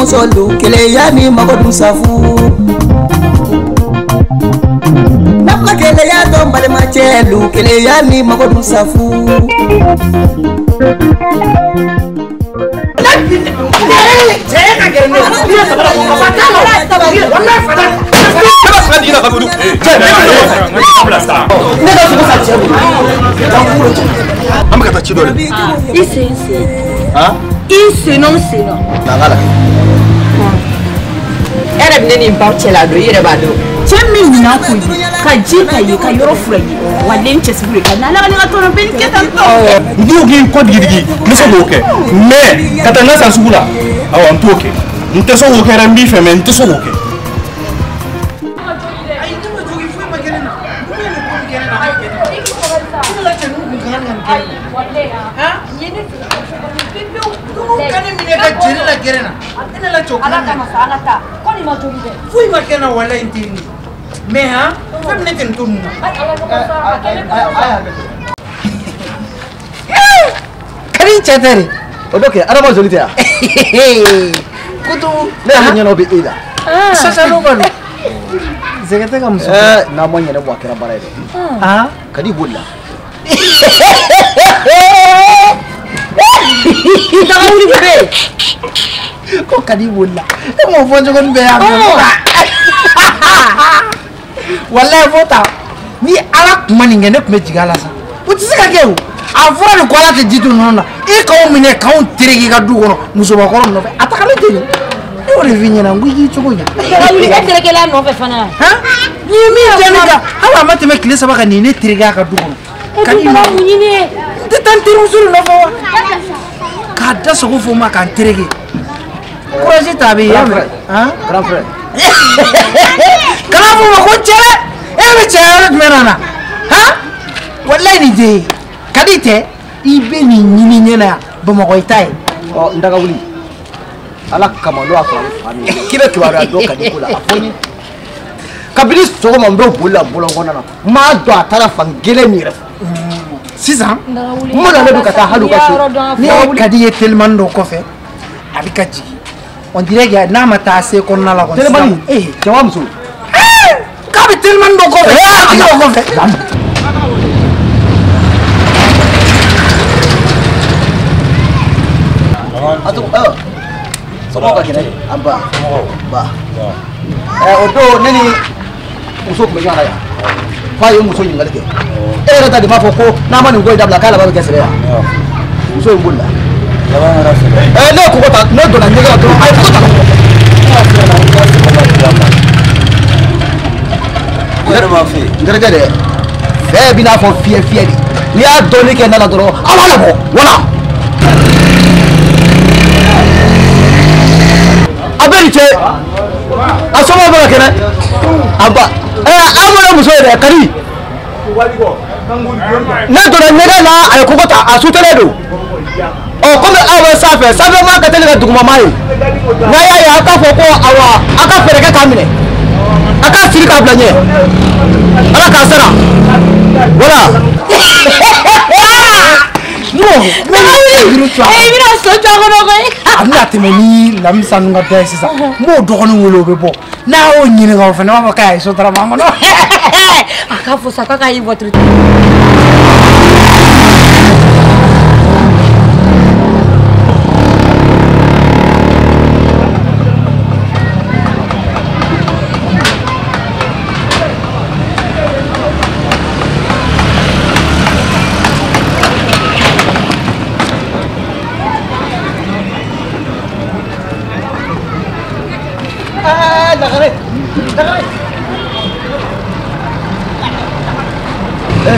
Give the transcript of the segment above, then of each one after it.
Balimamuso keleya ni mago dun safu. N'a keleya dɔn balimacɛ lu keleya ni mago dun safu. An bɛ ka taa ci dɔ de. I sen sen. I sen nɔ sen nɔ. Na n k'a lajɛ. E yɛrɛ bɛ ne ni n baw cɛla don i yɛrɛ b'a dɔn. Cɛ min ɲinan ko ye ka ji ka ye ka yɔrɔ fura ye wa den cɛsiri ka n'ala ka ne ka tɔnɔ bɛ nin kɛ tan tɔ. N ko k'i kɔ digidigi n bɛ se k'o kɛ mais ka taa n ka san sugu la awɔ n t'o kɛ n tɛ se k'o kɛ dɛ n b'i fɛ mais n tɛ se k'o kɛ. Foyi ma kɛ na walayi n tɛ nin mais han fɛn min ne tɛ nin to ninnu na. Ka di cɛ tɛ de. O dɔ kɛ adama joli tɛ yan. Kutu. Ne yɛrɛ ɲɛna bɛ e la. Sasalo ka don. Zɛgɛ tɛ ka muso. N'a ma ɲɛnabɔ a kɛra baara ye dɛ. Ka di bolila. Daga wuli bɛ yen. Ko ka di bolila. E m'o fɔ cogo ni bɛɛ y'a mɛn. Walayi fo tan ni ala kun ma nin kɛ ne tun bɛ jigin a la sa. O tɛ se ka kɛ o. A fɔra de ko ala tɛ ji to nɔnɔ na. E k'anw minɛ k'anw tereke i ka du kɔnɔ musobakɔrɔ nɔfɛ a tagalen tɛ nin. Ne y'o de f'i ɲɛna n ko i k'i cogo ɲɛ. Daga wuli e terekela nɔfɛ fana. N'i ye min kɛ ne kan hali a ma tɛmɛ tile 3 kan nin ye ne tereke a ka du kɔnɔ. E dun taara mun ɲini ye? N tɛ taa n terimuso de nɔfɛ wa? K'a da sogo fo n ma k'an tereke. Courage ta bɛ yen. Grand frère. Kana fɔ ma ko cɛ dɛ. E bɛ cɛ yɔrɔ jumɛn na na? Han? Walayi nin tɛ ye. Ka di tɛ i bɛ nin ɲini ɲɛ na yan Bamakɔ i t'a ye. Ɔ n daga wuli. Ala kama n'o y'a sɔrɔ a bɛ fa min ye. K'i bɛ kibaruya dɔn ka di ko la a fɔ n ye. Kabini sɔgɔma n bɛ boli la bɔlɔn kɔnɔna na n m'a dɔn a taara fan kelen min yɛrɛ fɛ. Sisan n ma na ne bɛ ka taa hali u ka so. Ne ka di ye telimani dɔ kɔfɛ a bɛ ka jigin. On dirait que n'a ma taa se kɔnɔna la kɔni. Telimani cɛ wa muso. K'a bɛ telimani dɔ kɔfɛ. A tigi dɔ kɔfɛ. A to somɔgɔw ka kɛnɛ an ba ba. O don ne ni muso tun bɛ ɲɔgɔn na yan f'a ye muso ɲininkali kɛ e yɛrɛ ta de b'a fɔ ko n'a ma nin ko in dabila k'a laban bɛ kɛ sɛbɛ ye muso in bolila. Ne ye kɔgɔ ta ne donna ɲɛgɛn na dɔrɔn a ye kɔgɔ ta ka bɔ. N terikɛ dɛ fɛn b'i n'a fɔ fiyɛ fiyɛ de n'i y'a dɔɔnin kɛ ne la dɔrɔn a b'a labɔ wala. A bɛɛ ni ce a somɔgɔw bɛ ka kɛnɛ a ba an bɔra muso ye dɛ Kadi ne donna ɲɛgɛn na a ye kɔgɔ ta a sutelen don ɔ komi aw bɛ sanfɛ sanfɛ maa ka teli ka duguma ye n'a y'a ye a k'a fɔ ko awa a ka fɛɛrɛ kɛ k'a minɛ a k'a siri k'a bila ɲɛ ala k'a sara wala. Non, mais i bɛna so jɔ a kɔnɔ koyi. A bɛna tɛmɛ ni Lamisa ninnu ka da ye sisan. N b'o dɔgɔnin wele o bɛ bɔ. N'a y'o ɲininka o fana b'a fɔ k'a ye sotarama kɔnɔ. A k'a fɔ sa k'a ka ye voiture.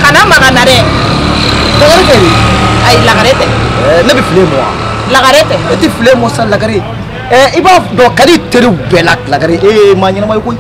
Kana maga na dɛ. Lagare tɛ de. Ayi lagare tɛ. Ne bɛ file mɔ wa? Lagare tɛ. E tɛ file mɔ sa lagare. I b'a dɔn Kadi teriw bɛɛ la lagare e ye maa ɲɛnama ye koyi.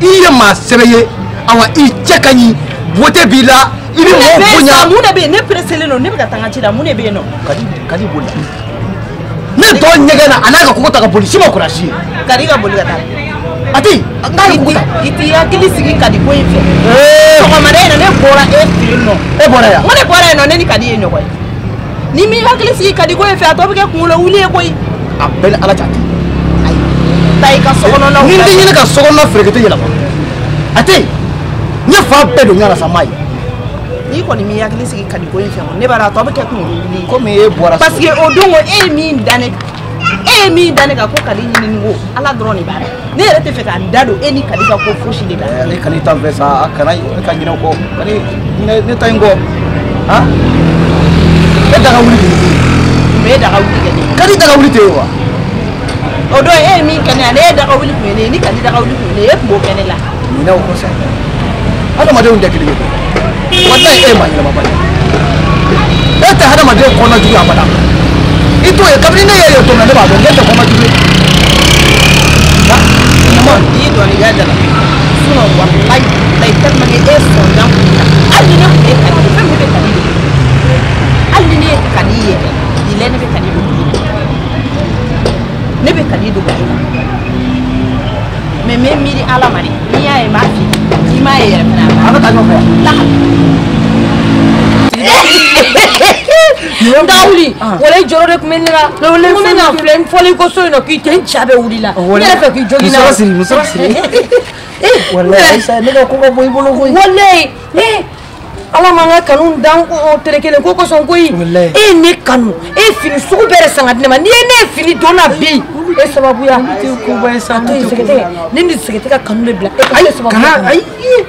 I ye maa sɛbɛ ye awa i cɛ ka ɲi beauté b'i la i bɛ mɔgɔw bonya. Mun de bɛ yen ne pressé don ne bɛ ka taa n ka ci la mun de bɛ yen nɔ? Kadi boli. Ne tɔ ɲɛgɛn na a n'a ka kɔgɔ ta ka boli si ma kɔlɔsi ye. Kadi ka boli ka taa. A tɛ n k'a ye kɔgɔ ta. I t'i hakili sigi Kadi ko in fɛ. Sɔgɔmada in na ne bɔra e fɛ yen nɔ. E bɔra yan? N ko ne bɔra yen nɔ ne ni Kadi ye ɲɔgɔn ye. Ni m'i hakili sigi Kadi ko in fɛ a tɔ bɛ kɛ kunkolo wuli ye koyi. A bɛɛ ni Ala cɛ a tɛ. taa i ka sokɔnɔnaw ni n tɛ ɲini ka sokɔnɔna ferekete yɛlɛma a tɛ yen n ye fan bɛɛ don ɲɔgɔn na sa n m'a ye. N'i kɔni m'i hakili sigi Kadi ko in fɛ kɔni ne b'a dɔn a tɔ bɛ kɛ kunkolo wuli ye. Komi e bɔra. Parce que o don e ye min da ne kan e ye min da ne kan ko Kadi ɲinini ko Ala dɔrɔn de b'a dɔn ne yɛrɛ tɛ fɛ ka n da don e ni Kadi ka ko fosi de la. Ne Kadi ta fɛ sa a kana ne ka ɲinɛ o kɔ Kadi ɲinɛ ne ta in kɔ han e da ka wuli de ye. Mun bɛ e da ka wuli kɛ ne ye. Kadi da ka wuli tɛ ye wa. O don e ye min kɛ ne ye ne ye da ka wuli kun ye ne ye ni Kadi da ka wuli kun ye ne ye e tun b'o kɛ ne la. Ɲinɛ o kɔ sa hadamadenw tɛ kelen ye walayi e ye maa ɲɛnamaba ye e tɛ hadamaden kɔnɔna jugu ye abada i t'o ye kabini ne y'e ye don min na ne b'a dɔn k'e tɛ kɔnɔna jugu ye. I dɔn i ka jalaki sinon walayi walayi tellement que e sɔnna kun na hali ni ne tun ye Kadi ye fɛn min bɛ Kadi de hali ni ne ye Kadi ye bilayi ne bɛ Kadi dogo i la ne bɛ Kadi dogo i la mais n bɛ miiri Ala ma de n'i y'a ye n b'a f'i ye n'i m'a ye yɛrɛ fana a b'a. An ka taa ɲɔgɔn fɛ yan. N ka wuli wala i jɔrɔ de tun bɛ ne la n ko n bɛna filɛ n fɔlen ko so in nɔ k'i tɛ n ja bɛ wuli la ne yɛrɛ fɛ k'i jogin na. Musɔrɔ siri musɔrɔ siri. Walayi Ayisa ne ka ko ka bon i bolo koyi. Walayi Ala m'an ka kanu dan tere kelen ko kosɔn koyi. E ye ne kanu e ye fini sugu bɛɛ de san ka di ne ma n'i ye ne ye fini don na bi e sababuya. Koba ye sa. A to yen Sɛgɛtɛ ne ni Sɛgɛtɛ ka kanu de bila e ka e sababuya. Kana ayi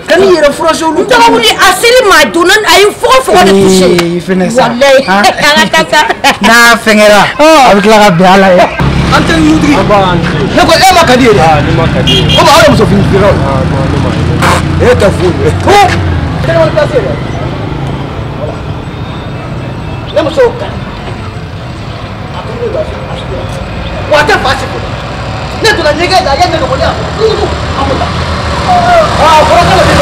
kan'i yɛrɛ furasi olu. N tɔgɔ wuli a seri ma a donna a ye fogo fogo de touché. I fɛnɛ sa. Walayi an ka taa sa. N'a fɛngɛra a bɛ tila ka bɛn a la ye. An tɛ dutigi. Ne ko e ma Kadi ye dɛ. Ne ma Kadi ye. Komi aw ye muso fini feerelaw ye. E tɛ foyi ye. Kɛnɛma place ye dɛ. Ne muso Kadi. A ko ne b'a fɛ a sigi. Wa a tɛ fa si kɔnɔ. Ne donna ɲɛgɛn la yanni ne ka bɔ ne y'a fɔ tuuru an bɛ taa. Aa a fɔra k'ale bɛ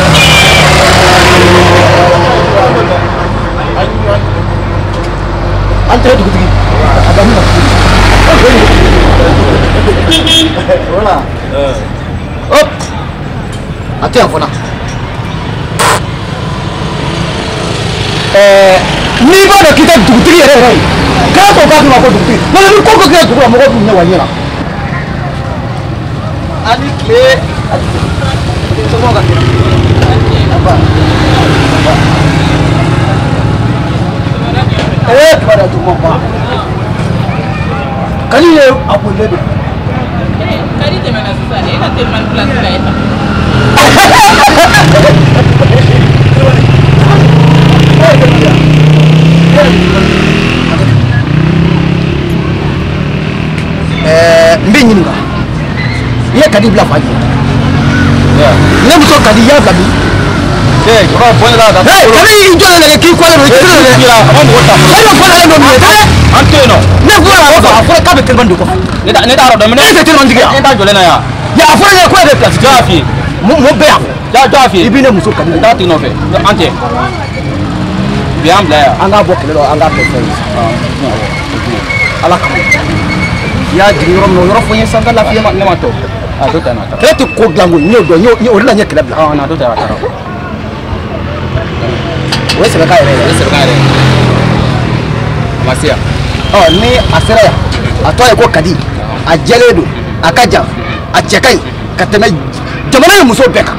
an tɛ dugutigi. A ka min na. Voilà. Hop. A tɛ yan fana. N'i b'a dɔn k'i tɛ dugutigi yɛrɛ yɛrɛ ye k'a sɔrɔ k'a ma ko dugutigi n'o tɛ ni ko ko kɛ dugu la mɔgɔw b'u ɲɛ wa ɲɛ la. A ni tile a ni tile somɔgɔw ka kɛnɛ. Aba. Ee kibaruya juguman ba. Kadi ye a bolilen de. Kadi tɛmɛna sisan de e ka telimani place la e ta. N b'i ɲininka i ye Kadi bila fa jɛ ne muso Kadi i y'a bila min. Kadi i jɔlen lajɛ k'i kɔlen don i jɔlen lajɛ. A ma mɔgɔ ta. E bɛ kɔlen don min ye dɛ. An to yen nɔ. Ne ko a fɔra k'a bɛ telimani de kɔfɛ. Ne t'a dɔn mais e tɛ telimani tigi ye. Ne t'a jɔlen na yan. Ya a fɔra ne ye ko e bɛ place. Jɔn y'a f'i ye. Mun bɛɛ y'a fɔ. Jɔn y'a f'i ye. I b'i ne muso Kadi. N t'a tigi nɔfɛ an tɛ. Bi an bila yan. An k'a bɔ kɛlɛ la an k'a kɛ fɛn ye. Ala kama. I y'a jigin yɔrɔ min na o yɔrɔ fɔ n ye sisan n ka lafiya. Ne ma tɔ. A to tan a taara. Kɛlɛ tɛ ko dilan koyi n y'o dɔn o de la n ye kɛlɛ bila. A to tan a taara. O ye sɛbɛkan yɛrɛ ye. O ye sɛbɛkan yɛrɛ ye. A ma se yan. Ɔ ni a sera yan a tɔ ye ko Kadi a jɛlen don a ka jan a cɛ ka ɲi ka tɛmɛ jamana in muso bɛɛ kan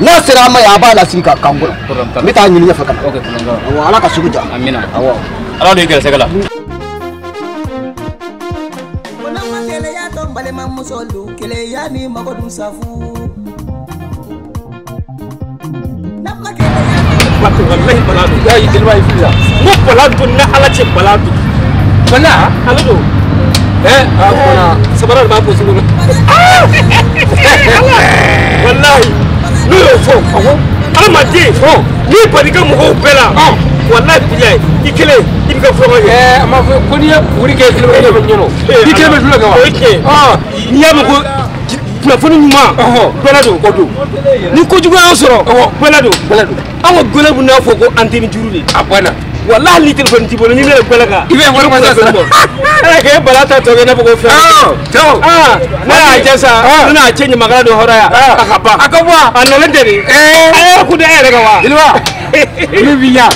n'a sera an ma yan a b'a lasigi ka k'an kɔnɔ n bɛ taa ɲini ɲɛfɛ ka na. Awɔ Ala ka sugu diya. Amina. Awɔ. Ala de ye gɛrɛsɛgɛ la. Balimamusolu keleya ni mago dun safu. Wallahi bala don. Ya yi jeliba yi fili la. N ko bala don ni Ala cɛ bala don. Bala ale don. A kɔnɔ sabara de b'a gosi kɔnɔ. Wallahi n'o y'o fɔ awɔ adamaden n'i banni ka mɔgɔw bɛɛ la wallahi bilayi i kelen i bɛ kɛ fɔlɔ ye. A ma fɔ ko n'i ye buguri kɛ kelen bɛ ɲɛnɔ. I kelen bɛ tulo kɛ wa. O ye tiɲɛ ye. N'i y'a mɛn ko kunnafoni ɲuman gbɛlɛ don o don ni kojugu y'an sɔrɔ gbɛlɛ don gbɛlɛ don an ka gbɛlɛ bɛ n'a fɔ ko antenne juru de. A banna. Walahi ni telefɔni t'i bolo n'i bɛna gbɛlɛ kan. I bɛ wari masa sara. Ala k'e bala ta tɔ kɛ i n'a fɔ ko fɛn. Ne y'a jɛ sa ne n'a cɛ ɲamakala don hɔrɔnya a ka ban. A ka bɔ. A nalen tɛ de. A yɛrɛ kun tɛ e yɛrɛ kan wa. Jeliba. Min b'i ɲa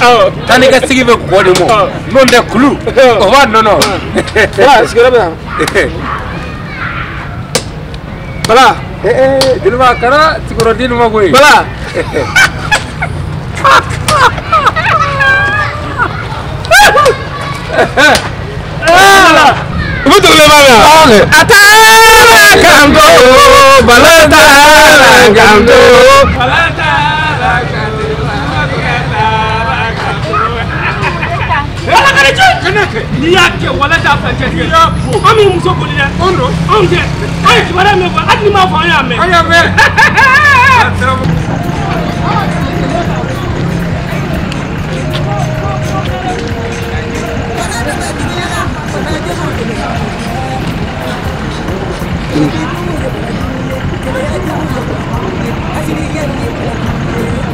taa n'i ka sigi bɛ kɔ de ma n'o tɛ kulu o b'a nɔnɔ. Sigiyɔrɔ bɛ yan. Bala. Jeliba kana cikɔrɔden ma koyi. Bala. U bɛ dogolen b'a la. A taara kanto bala taara kanto. Bala taara kanto. Wala kana jɛ. Kana kɛ. N'i y'a kɛ wala t'a fɛ cɛ tigɛ. An b'i muso boli dɛ. Anw don. Anw tɛ. An ye kibaruya min fɔ hali n'i m'a fɔ an y'a mɛn. An y'a mɛn.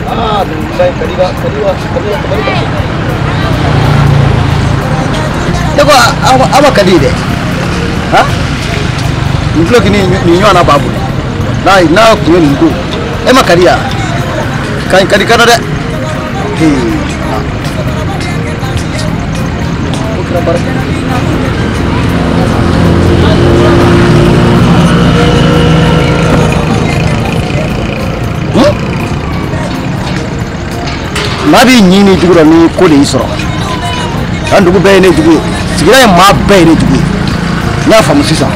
Ah, ne ko aw ma ka di dɛ ha nin filɛ k'i nin ɲɔgɔnna b'a bolo n'a kun ye nin don e ma ka di yan ka ɲi ka di ka na dɛ hee o kɛra baara kɛ. Maa b'i ɲin ni jugu dɔ ni ko de y'i sɔrɔ an dugu bɛɛ ye ne jugu ye sigida ye maa bɛɛ ye ne jugu ye n y'a faamu sisan.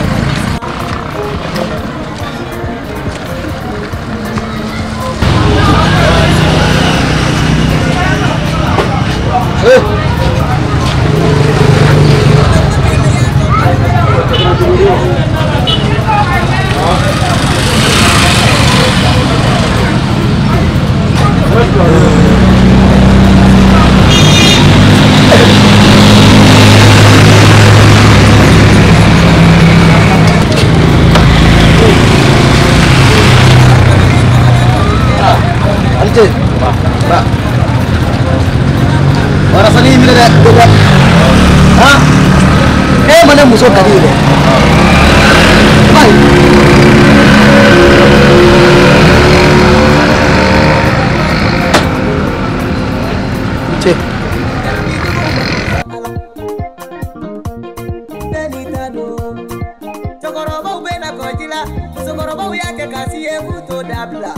Muso ka di ye dɛ ayi cɛ. Cɛkɔrɔbaw bɛ na kɔji la musokɔrɔbaw y'a kɛ kasi ye k'u t'o dabila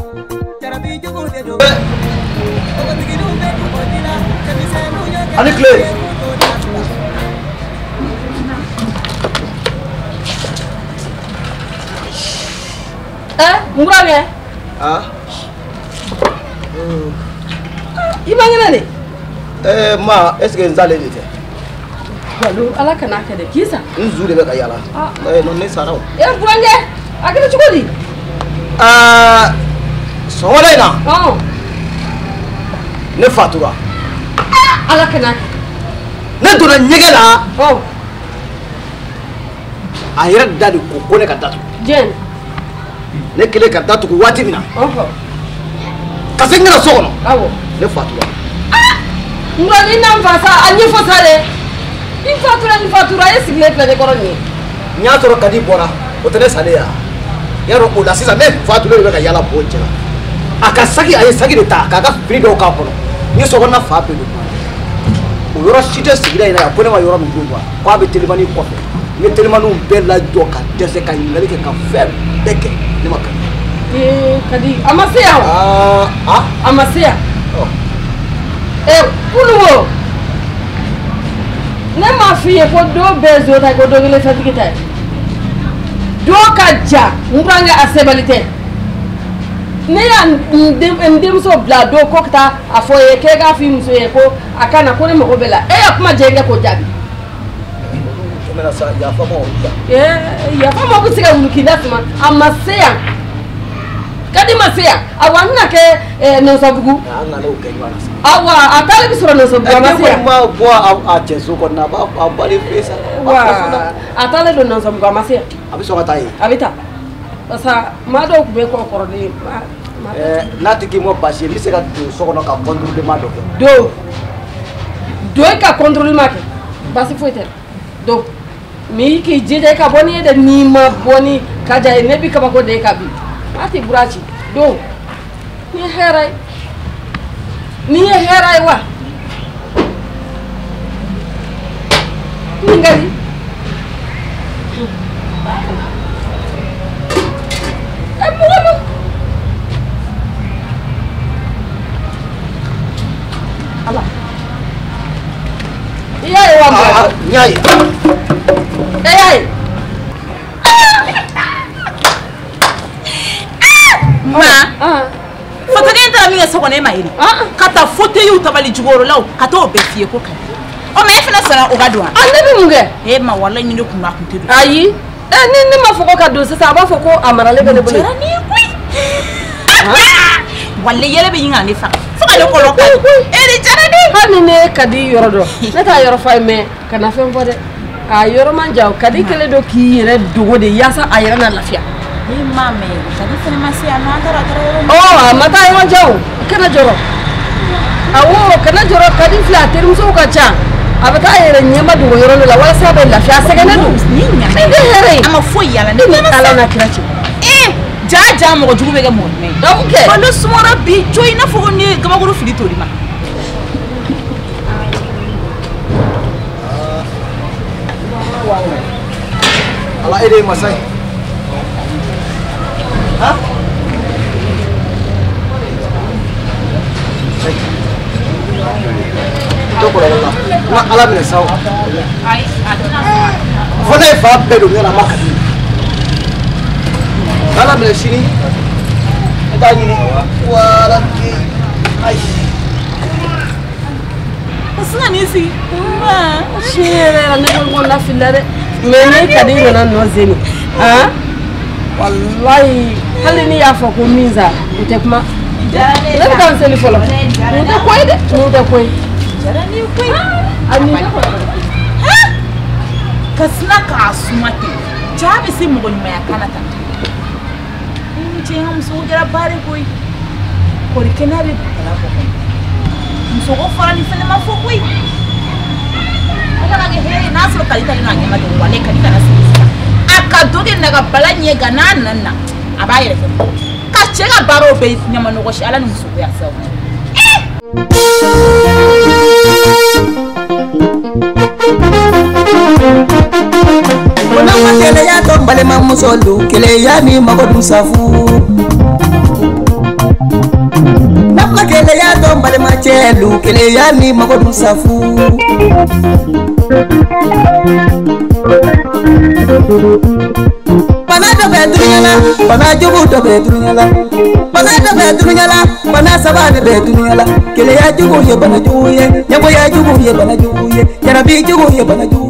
jarabi juguw de don npogotigininw bɛ kɔji la cɛmisɛnninw y'o kɛ ani tile. N burankɛ. I ma ɲinɛ de. Ma est ce que n salen de tɛ. Walo ala kana kɛ dɛ k'i sa. N zu de bɛ ka yala. Non ne sara o. Burankɛ a kɛra cogo di. Sɔgɔmada in na. Ne fatura. Ala kana kɛ. Ne donna ɲɛgɛn na. A yɛrɛ da de ko ko ne ka datugu. Jɛn. Ne kɛlen ka datugu waati min na. Ka segin ka na so kɔnɔ. Ne fatura. N kɔni i na n fa sa a ɲɛfɔ sa dɛ. I fatura n fatura e sigilen filɛ ne kɔrɔ nin ye. N y'a sɔrɔ Kadi bɔra o tɛ ne salen ye wa? I y'a dɔn o la sisan ne fatulen de bɛ ka yala bon cɛ la. A ka saki a ye saki de ta k'a ka fini dɔw k'a kɔnɔ. N ye sokɔnɔna fa bɛɛ don. O yɔrɔ si tɛ sigida in na yan ko ne ma yɔrɔ min don wa k'a bɛ telimani kɔfɛ. N ye telimaniw bɛɛ lajɔ ka dɛsɛ ka ɲininkali kɛ ka fɛn bɛɛ kɛ ne ma Kadi. Kadi a ma se yan o. A ma se yan. Kununko ne m'a f'i ye ko don bɛɛ zo ta ye ko don kelen fɛntigi ta ye. Don ka ja n burankɛ a sɛbɛli tɛ. Ne y'a n denmuso bila don ko ka taa a fɔ ye k'e k'a f'i muso ye ko a ka na ko ne mago bɛ la e y'a kuma jɛ kɛ k'o jaabi. Yafa ma bɛ se ka wuli k'i lasuma a ma se yan Kadi ma se yan awa n tɛna kɛ Nɔnsabugu awa a taalen bɛ sɔrɔ Nɔnsabugu a ma se yan. Ne ma bɔ a cɛ so kɔnɔ a b'a bali fɛ sa. Wa a taalen don Nɔnsabugu a ma se yan. A bɛ sɔn ka taa yen. A bɛ taa parce que maa dɔw tun bɛ kɔ kɔrɔlen. N'a tɛ k'i ma baasi ye n bɛ se ka don so kɔnɔ ka contrôlement dɔ kɛ. Don e ka contrôlement kɛ baasi foyi tɛ don. Mais k'i jija i ka bɔ ni ye dɛ n'i ma bɔ ni Kaja ye ne bi kabako de ye ka bin maa tɛ bura ci don ni ye hɛrɛ ye ni ye hɛrɛ ye wa nin ka di. Ala. I y'a ye wa mɔgɔ? N y'a ye. E y'a ye? Ma. Fatɔden taara min kɛ so kɔnɔ e ma ye de. Ka taa fauteuil tabali jukɔrɔlaw ka t'o bɛɛ fiyɛ ko ka di. Ɔ mais e fana sɔnna o ka don wa? A ne bɛ mun kɛ? E ma walayi ni ne kun b'a kun tɛ don. Ayi. Ni ne ma fɔ ko ka don sisan a b'a fɔ ko a maralen bɛ ne bolo. Jara ni ye koyi. Walayi yɛlɛ bɛ ɲini ka ne faga. Fo ka ne kɔlɔn kari. E de jara ne. Hali ni ne ka di yɔrɔ dɔn ne t'a yɔrɔ f'a ye mais kana fɛn fɔ dɛ. A yɔrɔ man jan Kadi kɛlen don k'i yɛrɛ dogo de yaasa a yɛrɛ na lafiya. Ne ma mɛn Kadi fana ma se yan nɔ an taara a taara yɔrɔ min. Ɔ a ma taa yɔrɔ jan o kana jɔrɔ. Awɔ kana jɔrɔ Kadi filɛ a terimusow ka ca. A bɛ taa a yɛrɛ ɲɛma dogo yɔrɔ dɔ la walasa a bɛ lafiya a sɛgɛnnen don. Ni ɲana ni tɛ hɛrɛ ye. A ma foyi yala ne ni Ala n'a kira cɛ. Ee ja ja mɔgɔ jugu bɛ kɛ mɔgɔ ɲuman ye. Donc kɛ. Wa ne sumara bi co i n'a fɔ ko ne ye gabakuru fili toli ma. Ala e de ye masa ye. Ha? To kɔlɔlɔ la. Na Ala minɛ sa o. Ayi a tɛna. Fo ne ye fa bɛɛ don ɲɔgɔn na a ma ka di. Ala minɛ sini. Ne t'a ɲini. Wala ayi. O sina n'i sigi. Tiɲɛ yɛrɛ la ne ko n ko na filila dɛ. Mais ne Kadi nana nɔ zeni. Han? Walayi hali ni y'a fɔ ko min sa o tɛ kuma. Ne bɛ taa n seli fɔlɔ. Nin tɛ ko ye dɛ. Nin tɛ ko ye. Jara ni koyi. A nin tɛ ko ye. Ka sina k'a suma ten. Ja bɛ se mɔgɔ ɲumanya kan na tan. Ni cɛ ka muso kɛra baara koyi. Kɔri kɛnɛya bɛ bala kɔ kɔnɔ. Muso ko fɔra ni fɛnɛ ma fɔ koyi. O kana kɛ hɛrɛ ye n'a sɔrɔ Kadi talen don a ɲɛma dogo walayi Kadi kana sigi sisan. A ka dɔ kɛ na ka bala ɲɛ gan n'a nana a b'a yɛrɛ kɛ. Ka cɛ ka baaraw bɛɛ ɲamanɔgɔ si Ala ni musogoya sababu. N'a ma keleya to balimamuso lu keleya ni mago dun safu. N'a ma keleya to balimacɛ lu keleya ni mago dun safu. Bana dɔ bɛ dunuya la, bana jugu dɔ bɛ dunuya la. Bana dɔ bɛ dunuya la, bana saba de bɛ dunuya la. Keleya jugu ye bana jugu ye, ɲɛgoya jugu ye bana jugu ye, jarabi jugu ye bana jugu ye.